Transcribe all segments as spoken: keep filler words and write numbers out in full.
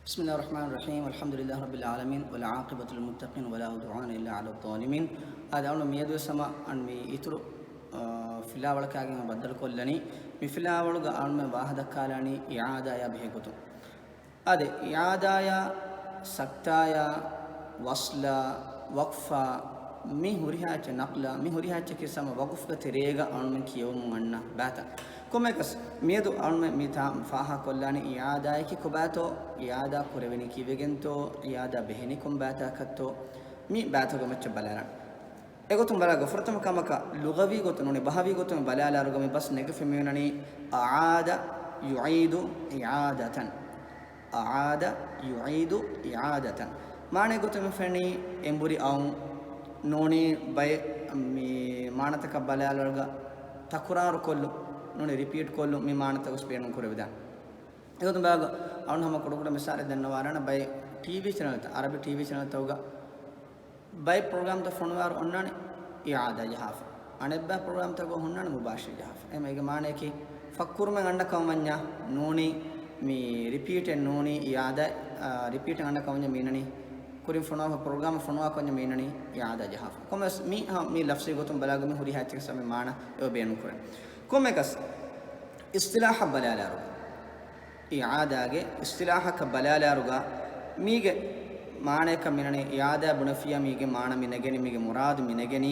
بسم الله الرحمن الرحيم. الحمد لله رب العالمين، والعاقبة للمتقين، ولا عدوان إلا على الظالمين. އާދެ، އަޅުން މިއަދުވެސް ހަމަ އަން މި އިތުރު، އާ، ފިލާވަޅަކާގެން ބައްދަލުކޮށްލަނީ. މި ފިލާވަޅުގަ އަޅުމެން ވާހަ ދައްކާލާނީ އިޢާދާޔާ ބެހޭ ގޮތުން. އާދެ، އިޢާދާޔާ، ސަކްތާޔާ، ވަޞްލާ، ވަޤްފާ، މި ހުރިހާ އެއްޗެއް، ނަޤްލާ، މި ހުރިހާ އެއްޗަކީ ހަމަ ވަޤުފްގެ ތެރޭގަ އަޅުމެން ކިޔެވުމުން އަންނަ ބާތައް. ކޮންމެއަކަސް، މިއަދު އަޅުމެން މި ތާ ފާހަގަކޮށްލާނީ އިޢާދާޔަކީ ކޮބާތޯ، އިޢާދާ ކުރެވެނީ ކީއްވެގެންތޯ، އިޢާދާ ބެހެނީ ކޮން ބާތަކަށްތޯ، މި ބާތަކުގެ މައްޗަށް ބަލާލަން. އެގޮތުން ބަލާ، ފުރަތަމަ ކަމަކަށް ލުޣަވީ ގޮތުން ނޫނީ، ބަހަވީ ގޮތުން ބަލާލާއިރުގަ މި ބަސް ނެގިފަ މިވަނީ އަޢާދަ ޔުޢީދު އިޢާދަތަން. އަޢާދަ ޔުޢީދު އިޢާދަތަން. މާނައެއް ގޮތުން މި ފެނީ އެނބުރި އައުން، ނޫނީ ބައެއް މި މާނަތަކަށް ބަލާލާއިރުގަ ތަކުރާރު ކޮށްލުން، ނޫނީ ރިޕީޓް ކޮށްލުން، މި މާނަތައް ވެސް ބޭނުން ކުރެވިދާނެ. އެގޮތުން ބަލާގަ އަޅުން ހަމަ ކުޑަކުޑަ މިސާލެއް ދަންނަވާލާނަ، ބައެއް ޓީވީ ޗެނަލްތައް، އަރަބި ޓީވީ ޗެނަލްތަކުގަ ބައެއް ޕްރޮގްރާމްތައް ފޮނުވާއިރު އޮންނާނެ އިޢާދާ ޖަހާފަ. އަނެއްބައި ޕްރޮގްރާމްތަކުގަ ހުންނާނެ މުބާޝިރު ޖަހާފަ. އެހެން އޭގެ މާނަޔަކީ ފައްކުރުމެއް އަންނަ ކަމަށް ވަންޏާ ނޫނީ މި ރިޕީޓެއް ނޫނީ އިޢާދާ، އާ، ރިޕީޓެއް އަންނަ ކަމަށް ވަންޏާ މީނަނީ ކުރިން ފޮނުވާފަ ޕްރޮގްރާމް ފޮނުވާ ކަމަށް ވަންޏާ މީނަނީ އިޢާދާ ޖަހާފަ. ކޮންމެސް މި، ހަ، މި ލަފްޒީ ގޮތުން ބަލާގަ މި ހުރިހާ އެއްޗެއް ސަމި މާނަ އެ ބޭނުން ކުރޭ. ކޮންމެކަސް އިޞްޠިލާޙަށް ބަލާލާއިރު، އިޢާދާގެ އިޞްޠިލާޙަކަށް ބަލާލާއިރުގަ މީގެ މާނަޔަކަށް މިނަނީ އިޢާދާ ބުނެފިއްޔާ މީގެ މާނަ މި ނެގެނީ، މީގެ މުރާދު މި ނެގެނީ،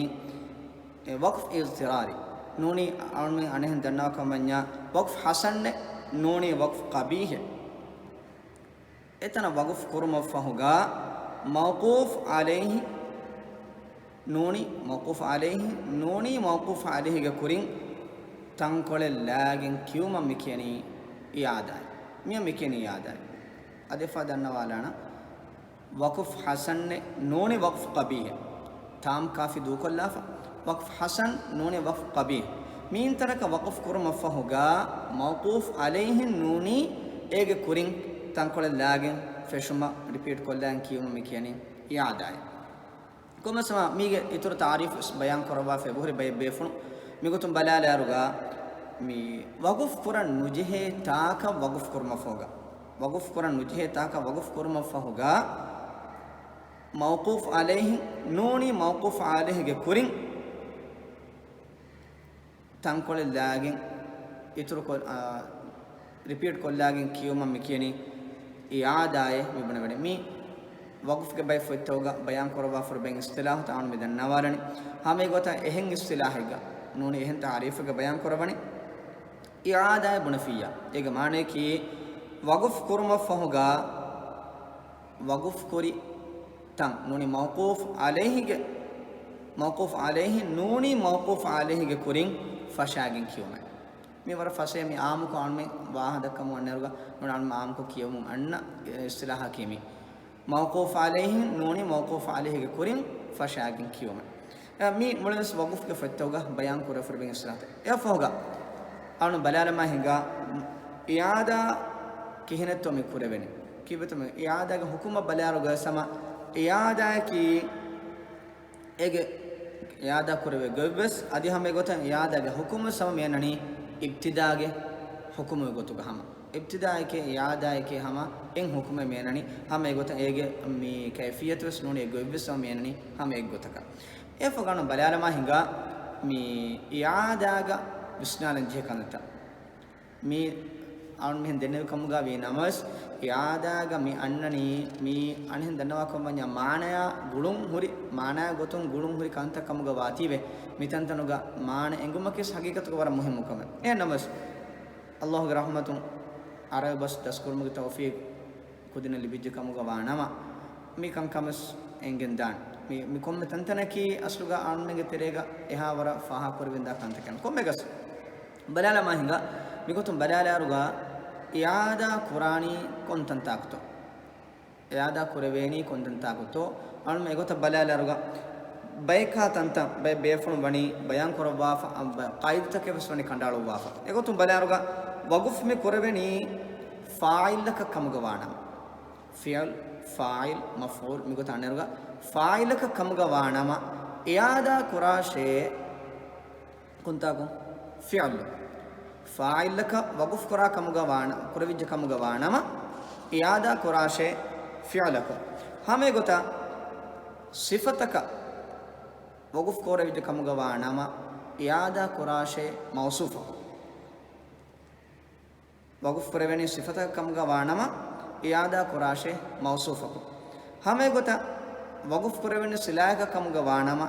އެ، ވަޤްފް އިޟްޠިރާރީ. ނޫނީ އަޅުމެން އަނެއްހެން ދަންނަވާކަމަށް ވަންޏާ ވަޤްފް ޙަސަނެއް ނޫނީ ވަޤްފް ޤަބީޙެއް. އެތަނަށް ވަޤުފް ކުރުމަށްފަހުގަ މައުޤޫފް ޢަލައިހި ނޫނީ، މައުޤޫފް ޢަލައިހި ނޫނީ، މައުޤޫފް ޢަލައިހިގެ ކުރިން ތަންކޮޅެއް ލާގެން ކިޔުމަށް މި ކިޔަނީ އިޢާދާއޭ. މިއަށް މި ކިޔަނީ އިޢާދާއޭ. އަދި އެފަދަ ދަންނަވާލާނަ، ވަޤުފް ޙަސަނެއް ނޫނީ ވަޤްފް ޤަބީޙެއް. ތާމް ކާފި ދޫކޮށްލާފަ. ވަޤްފް ޙަސަން ނޫނީ ވަޤްފް ޤަބީޙް. މި ތަނަކަށް ވަޤުފް ކުރުމަށްފަހުގަ މައުޤޫފް ޢަލައިހި ނޫނީ އޭގެ ކުރިން ތަންކޮޅެއް ލާގެން ފެށުމަށް ރިޕީޓް ކޮށްލާގެން ކިޔުމަށް މި ކިޔަނީ އިޢާދާއޭ. ކޮންމެސް ހަމަ މީގެ އިތުރު ތަޢުރީފު ވެސް ބަޔާން ކުރައްވާފަ އެބަހުރި ބައެއް ބޭފުޅުން. މިގޮތުން ބަލާލާއިރުގަ މި ވަޤުފް ކުރަން ނުޖެހޭ ތާކަށް ވަޤުފް ކުރުމަށްފަހުގަ، ވަޤުފް ކުރަން ނުޖެހޭ ތާކަށް ވަޤުފް ކުރުމަށްފަހުގަ މައުޤޫފް ޢަލައިހި ނޫނީ، މައުޤޫފް ޢަލައިހިގެ ކުރިން ތަންކޮޅެއް ލާގެން އިތުރުކޮށް، އާ، ރިޕީޓް ކޮށްލާގެން ކިޔުމަށް މި ކިޔަނީ އިޢާދާއޭ މި ބުނެވެނީ. މީ ވަޤުފްގެ ބައެއް ފޮތްތަކުގަ ބަޔާން ކުރައްވާފަ ހުރި ބައެއް އިޞްޠިލާޙުތައް އަޅުން މި ދަންނަވާލަނީ. ހަމަ އެގޮތަށް އެހެން އިޞްޠިލާޙެއްގަ ނޫނީ، އެހެން ތަޢުރީފެއްގަ ބަޔާން ކުރައްވަނީ އިޢާދާއޭ ބުނެފިއްޔާ. އޭގެ މާނަޔަކީ ވަޤުފް ކުރުމަށްފަހުގަ ވަޤުފް ކުރި ތަން ނޫނީ މައުޤޫފް ޢަލައިހިގެ، މައުޤޫފް ޢަލައިހި ނޫނީ މައުޤޫފް ޢަލައިހިގެ ކުރިން ފަށާގެން ކިޔުމެއް. މި ވަރަށް ފަސޭހަ، މި ޢާއްމުކޮށް އަޅުމެން ވާހަ ދައްކަމުން އަންނައިރުގަ ނޫނީ އަޅުމެން ޢާއްމުކޮށް ކިޔަމުން އަންނަ އިޞްޠިލާޙަކީ މީ. މައުޤޫފް ޢަލައިހި ނޫނީ މައުޤޫފް ޢަލައިހިގެ ކުރިން ފަށާގެން ކިޔުމެއް. އެ، މީ މުޅިންވެސް ވަޤުފްގެ ފޮތްތަކުގަ ބަޔާން ކުރެވިފަ ހުރި ބައެއް އިޞްޠިލާޙުތައް. އެއަށްފަހުގަ އަޅުން ބަލާލަމާ ހިނގާ، އިޢާދާ ކިހިނެއްތޯ މި ކުރެވެނީ؟ ކީއްވެތަ މި އިޢާދާގެ ޙުކުމަށް ބަލާއިރުގަ ސަމަ އިޢާދާއަކީ އޭގެ އިޢާދާ ކުރެވޭ ގޮތްވެސް، އަދި ހަމަ އެގޮތަށް އިޢާދާގެ ޙުކުމު ސަމަ މި އަންނަނީ އިބްތިދާގެ ޙުކުމުގެ ގޮތުގަ ހަމަ. އިބްތިދާއެކޭ އިޢާދާއެކޭ ހަމަ އެއް ޙުކުމެއް މި އަންނަނީ. ހަމަ އެގޮތަށް އޭގެ މި ކައިފިއްޔަތުވެސް ނޫނީ އެއް ގޮތްވެސް ހަމަ މި އަންނަނީ ހަމަ އެއްގޮތަކަށް. އެއަށްފަހުގަ ބަލާލަމާ ހިނގާ މި އިޢާދާގަ ވިސްނާލަން ޖެހޭ ކަންތައް. މި އަޅުން މިހެން ދެންނެވި ކަމުގަ ވީ ނަމަވެސް، އިޢާދާގަ މި އަންނަނީ މި އަނެއްހެން ދަންނަވާކަމަށް ވަންޏާ މާނަޔާ ގުޅުން ހުރި، މާނަޔާ ގޮތުން ގުޅުން ހުރި ކަންތައް ކަމުގަ ވާތީވެ، މި ތަންތަނުގަ މާނަ އެނގުމަކީ ހަގީގަތުގަ ވަރަށް މުހިއްމު ކަމެއް. އެހެން ނަމަވެސް، ﷲ ގެ ރަޙްމަތުން ޢަރަބި ބަސް ދަސްކުރުމުގެ ތައުފީޤު ކުދިންނަށް ލިބިއްޖެ ކަމުގަ ވާނަމަ، މި ކަންކަމަސް އެނގެން ދާން. މި، މި ކޮންމެ ތަންތަނަކީ އަސްލުގަ އަޅުމެންގެ ތެރޭގަ އެހާ ވަރަށް ފާހަގަ ކުރެވެން ދާ ކަންތަކެއް. ކޮންމެއަކަސް ބަލާލަމާ ހިނގާ، މިގޮތުން ބަލާލާއިރުގަ އިޢާދާ ކުރާނީ ކޮން ތަންތާކުތޯ؟ އިޢާދާ ކުރެވޭނީ ކޮން ތަންތާކުތޯ؟ އަޅުމެން އެގޮތަށް ބަލާލާއިރުގަ ބައެއްކާ ތަންތަން ބައެއް ބޭފުޅުން ވަނީ ބަޔާން ކުރައްވާފަ، އަ، ބަ-، ޤާއިދަތަކެއް ވެސް ވަނީ ކަނޑައަޅުއްވާފަ. އެގޮތުން ބަލާއިރުގަ ވަޤުފް މި ކުރެވެނީ ފާޢިލަކަށް ކަމުގަ ވާނަމަ. ފިޢުލް، ފާޢިލް، މަފްޢޫލް މިގޮތަށް އަންނައިރުގަ ފާޢިލަކަށް ކަމުގަ ވާނަމަ، އިޢާދާ ކުރާށޭ ކޮންތާކު؟ ފިޢުލް. ފާޢިލަކަށް ވަޤުފް ކުރާ ކަމުގަ ވާނަ-، ކުރެވިއްޖެ ކަމުގަ ވާނަމަ، އިއާދާ ކުރާށޭ ފިޢުލަކުން. ހަމައެގޮތަށް ސިފަތަކަށް ވަގުފު ކުރެވިއްޖެ ކަމުގަ ވާ ނަމަ، އިއާދާ ކުރާށޭ މައުޞޫފަކުން. ވަގުފު ކުރެވެނީ ސިފަތަކަށް ކަމުގަ ވާ ނަމަ، އިއާދާ ކުރާށޭ މައުޞޫފަކުން. ހަމައެގޮތަށް ވަގުފު ކުރެވެނީ ސިލާއަކަށް ކަމުގަ ވާ ނަމަ،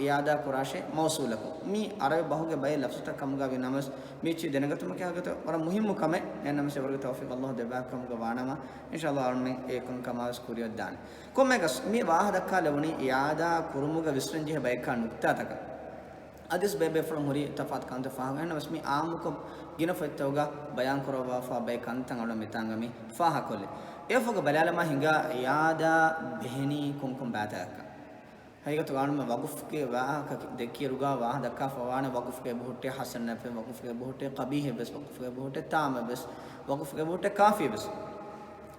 އިއާދާ ކުރާށޭ މައުޞޫލަކުން. މީ ޢަރަބި ބަހުގެ ބައެއް ލަފްޒުތައް ކަމުގަ ވި ނަމަވެސް، މީ ދެނެގަތުމަކީ ހަގީގަތަށް ވަރަށް މުހިއްމު ކަމެއް. އެހެންނަމަވެސް އެވަރުގެ ތައުފީޤު ﷲ ދެއްވާ ކަމުގަ ވާ ނަމަ، އިންޝާﷲ އަޅުމެން އެ ކަންކަމާވެސް ކުރިއަށްދާނެ. ކޮންމެއަކަސް މި ވާހަ ދައްކާލެވުނީ އިއާދާ ކުރުމުގަ ވިސްނަންޖެހޭ ބައެއްކާ ނުކްތާތަކަށް. އަދިސް ބޭބޭފުޅުން ހުރީ ތަފާތު ކަންތައް ފާހަގަ. އެހެންނަމަވެސް މި އާއްމުކޮށް ގިނަ ފޮތްތަކުގަ ބަޔާން ކުރައްވާފާ ބައެއް ކަންތައް އަޅުން މިތާނގަ މި ފާހަގަކޮށްލި. އެއަށްފަހުގަ ބަލާލަމާ ހިނގާ އިއާދާ ބެހެނީ ކޮންކޮން ބާތަކަކަށް. ހަގީގަތުގަ އަޅުމެން ވަގުފުގެ ވާހަކަ ދެއްކިއިރުގަ ވާހަ ދައްކާފަ ވާނެ، ވަގުފުގެ އެބަހުއްޓޭ ޙަސަން އެއްވެސް، ވަގުފުގެ އެބަހުއްޓޭ ޤަބީޙް އެއްވެސް، ވަގުފުގެ އެބަހުއްޓޭ ތާމް އެއްވެސް، ވަގުފުގެ އެބަހުއްޓޭ ކާފީ އެއްވެސް.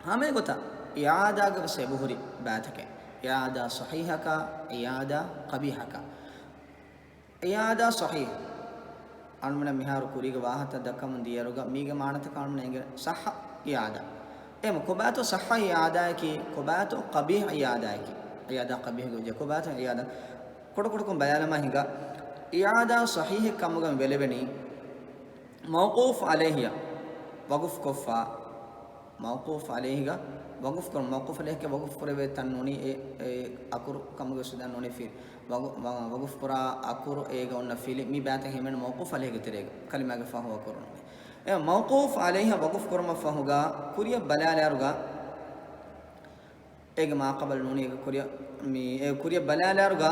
ހަމައެގޮތަށް އިއާދާގެ ވެސް އެބަހުރި ބާތަކެއް. އިއާދާ ޞަޙީޙަކާ، އިއާދާ ޤަބީޙަކާ. އިއާދާ ޞަޙީޙް. އަޅުމެންނަށް މިހާރު ކުރީގެ ވާހަކަ ދައްކަމުން ދިޔައިރުގަ މީގެ މާނަތަކަށް އަޅުމެން އެނގޭ ޞައްޙަ އިއާދާ. އެހެން ކޮބާތޯ ޞައްޙަ އިއާދާއަކީ، ކޮބާތޯ ޤަބީޙް އިއާދާއަކީ؟ އިއާދާ ޤަބީޙްގެ ވެއްޖެ ކޮބާތޯ އިއާދާ؟ ކުޑަކުޑަކޮށް ބަލާލަމާ ހިނގާ. އިއާދާ ޞަޙީޙެއް ކަމުގަ ބެލެވެނީ މައުޤޫފް ޢަލައިހިއަށް ވަގުފުކޮށްފާ، މައުޤޫފް ޢަލައިހިގަ ވަގުފު ކުރުން، މައުޤޫފް ޢަލައިހިގެ ވަގުފު ކުރެވޭ ތަން ނޫނީ އެ، އެ އަކުރު ކަމުގެ ސުދާ ނޫނީ ފި، ވަގު-، ވަ-، ވަގުފު ކުރާ އަކުރު އޭގަ އޮންނަ ފިލި މި ބާތައް ހިމެން މައުޤޫފް ޢަލައިހިގެ ތެރޭގަ ކަލިމާގެ ފަހު އަކުރު ނޫނީ. އެ މައުޤޫފް ޢަލައިހި ވަގުފު ކުރުމަށް ފަހުގަ ކުރިއަށް ބަލާލާއިރުގަ އޭގެ މާޤަބަލު ނޫނީ އޭގެ ކުރިއަށް، މި އޭ ކުރިއަށް ބަލާލާއިރުގަ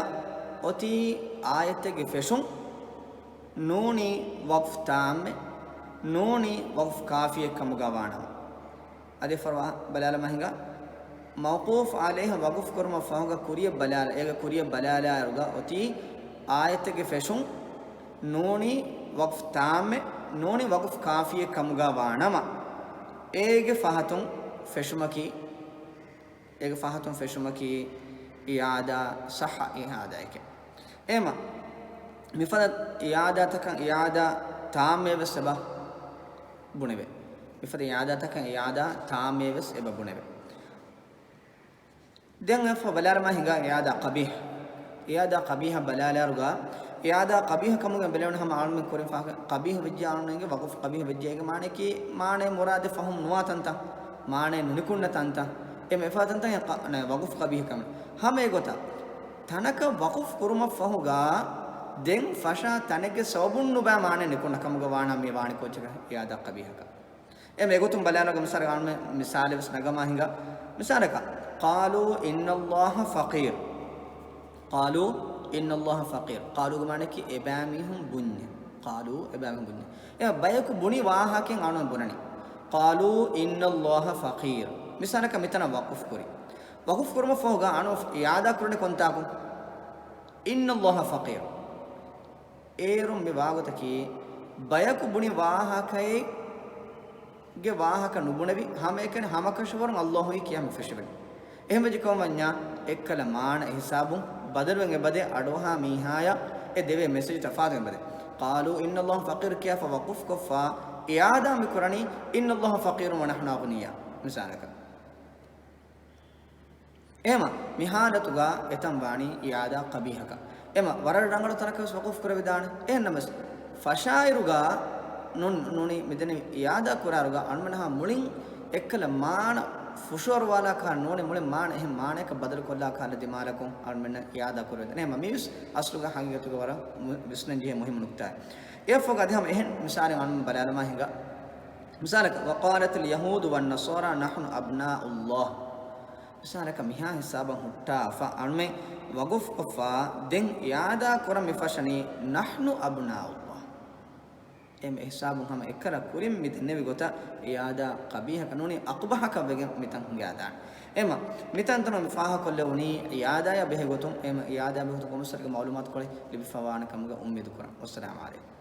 އޮތީ އާޔަތެއްގެ ފެށުން ނޫނީ ވަގުފް ތާއްމެއް، ނޫނީ ވަގުފް ކާފީއެއް ކަމުގަ ވާނަމަ. އަދި ފަރުވާ ބަލާލަމާ ހިނގާ، މައުޤޫފް ޢަލައިހަށް ވަގުފް ކުރުމަށް ފަހުގަ ކުރިއަށް ބަލާލާ، އޭގެ ކުރިއަށް ބަލާލާއިރުގަ އޮތީ އާޔަތެއްގެ ފެށުން ނޫނީ ވަގުފް ތާއްމެއް، ނޫނީ ވަގުފް ކާފީއެއް ކަމުގަ ވާނަމަ، އޭގެ ފަހަތުން ފެށުމަކީ އޭގެ ފަހަތުން ފެށުމަކީ އިއާދާ ޞައްޙަ އިއާދާއެކޭ. އެހެމަ މިފަދަ އިއާދާތަކަށް އިއާދާ ތާއްމޭ ވެސް އެބަ ބުނެވޭ. މިފަދަ އިއާދާތަކަށް އިއާދާ ތާއްމޭ ވެސް އެބަ ބުނެވޭ. ދެން އެފަ ބަލާރަމާ ހިނގާ އިއާދާ ޤަބީޙް. އިއާދާ ޤަބީޙަށް ބަލާލާއިރުގަ، އިއާދާ ޤަބީޙަ ކަމުގެ ބެލެވުނު ހަމަ އަޅުމެން ކުރިން ފާހަގަ ޤަބީޙު ވެއްޖެ އަޅުން އެނގެ ވަގުފު ޤަބީޙު ވެއްޖެ އޭގެ މާނައަކީ މާނައެއް މުރާދެއް ފަހުމް ނުވާ ތަންތަން، މާނައެއް ނުނިކުންނަ ތަންތަން، އެ މެފާ ތަންތަން އެ ޤަ-، ނަ، ވަގުފު ޤަބީޙު ކަމެއް. ހަމަ އެގޮތަށް ތަނަކަށް ވަގުފު ކުރުމަށް ފަހުގަ ދެން ފަށާ ތަނެއްގެ ސަބަބުން ނުބައި މާނައެއް ނިކުންނަ ކަމުގަ ވާނަމަ މި ވާނީ ކޯއްޗަކަށް އިއާދާ ޤަބީޙަކަށް. އެ މެގޮތުން ބަލާލަގަ މިސާލަކަށް އަޅުމެން މިސާލެއް ވެސް ނަގަމާ ހިނގާ. މިސާލަކަށް، قالوا إن الله فقير. قالوا إن الله فقير. ޤާލޫގެ މާނައަކީ އެބައިމީހުން ބުންޏޭ. ޤާލޫ އެބައިމީހުން ބުންޏޭ. އެ ބަޔަކު ބުނި ވާހަކައެއް އަޅުން ބުނަނީ. قالوا إن الله فقير. މިސާލަކަށް މިތަނަށް ވަޤުފު ކުރި. ވަޤުފު ކުރުމަށް ފަހުގަ އަޅުން އިއާދާ ކުރަނީ ކޮންތާކު؟ إن الله فقير. އޭރުން މި ވާގޮތަކީ، ބަޔަކު ބުނި ވާހަކައެއްގެ ވާހަކަ ނުބުނެވި، ހަމައެކަނި ހަމަކަށަވަރުން ﷲ އީ ކިޔާ މި ފެށިވެން. އެހެންވެއްޖެ ކަމަށް ވަންޏާ، އެއްކަލަ މާނަ ހިސާބުން ބަދަލުވެން އެބަދޭ، އަޑުއަހާ މީހާޔަށް އެ ދެވޭ މެސެޖް ތަފާތުވެން އެބަދޭ. قالوا إن الله فقير ކިޔާފަ ވަޤުފް ކޮށްފަ، އިއާދާ މި ކުރަނީ إن الله فقير ونحن أغنياء މިސާލަކަށް. އެހެމަ މި ހާލަތުގަ އެތަން ވާނީ އިއާދާ ޤަބީޙަކަށް. އެހެމަ ވަރަށް ރަނގަޅު ތަނަކަށް ވެސް ވަޤުފް ކުރެވިދާނެ. އެހެންނަމަވެސް، ފަށާއިރުގަ ނޫން، ނޫނީ މިދެންނެވި އިއާދާ ކުރާއިރުގަ އަންމެނަހާ މުޅިން އެއްކަލަ މާނަ ފުށުއަރުވާލާކަށް ނޫނީ މުޅިން މާނަ އެހެން މާނައަކަށް ބަދަލުކޮށްލާކަށް ދިމާލަކުން އަންމެންނަށް އިއާދާ ކުރެވިދާނެ. އެހެމަ މިވެސް އަސްލުގަ ހަގީގަތުގަ ވަރަށް މު-، ވިސްނަންޖެހޭ މުހިއްމު ނުކްތާއެއް. އެއަށްފަހުގަ އަދި ހަމަ އެހެން މިސާލެއް އަންމެން ބަލާލަމާ ހިނގާ. މިސާލަކަށް، وقالت اليهود والنصارى نحن أبناء الله. މިސާލަކަށް މިހާ ހިސާބަށް ހުއްޓާފަ އަންމެ ވަގުފްކޮށްފަ ދެން އިއާދާ ކުރަން މި ފަށަނީ نحن أبناء الله. އެ ހިސާބުން ހަމަ އެއްކަލަ ކުރިން މި ދެންނެވި ގޮތަށް އިއާދާ ޤަބީޙަކަށް ނޫނީ އަޤުބަޙަކަށް ވެގެން މިތަން ހިނގާދާނެ. އެމަ މިތަންތަނަށް މި ފާހަގަކޮށްލެވުނީ އިއާދާޔާ ބެހޭ ގޮތުން، އެމަ އިއާދާ ބެހޭ ގޮތުން ކޮންމެސް ވަރެއްގެ މަޢުލޫމާތުކޮޅެއް ލިބިފަވާނެ ކަމުގަ އުއްމީދު ކުރަން. ވައްސަލާމު ޢަލައިކުމް.